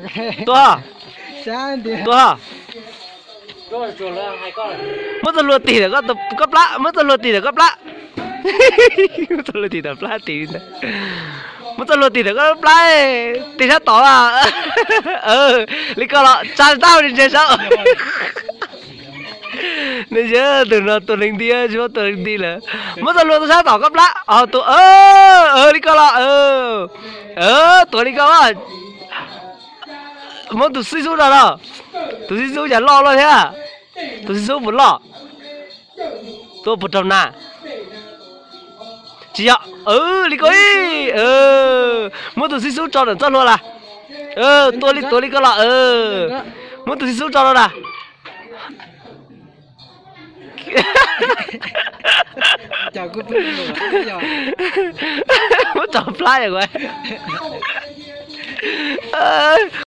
Tua, tua. Muab txoj hlua tig ntawm koj plab, muab txoj hlua tig ntawm koj plab. Muab txoj hlua tig ntawm plab, tig ntawm, muab txoj hlua tig ntawm koj plab, tig sab tod a. Li ko los tsa tau li ntses saum. Nej saib tus no tua leej nti tsis muab tua leej nti lawm. Muab txoj hlua tua sab tom koj plab, tua, li ko los, tua li ko. Muab tus xib xub rau no. Tus xib xub cas loj luaj thiab. Tus xib xub puas loj? Tua puas raug nas? Tsis yog, li ko ib. Muab tus xib xub tso ntawm txoj hlua las. Tua li, tua li ko los. Muab tus xib xub tso rau las. Muab tso plab yog.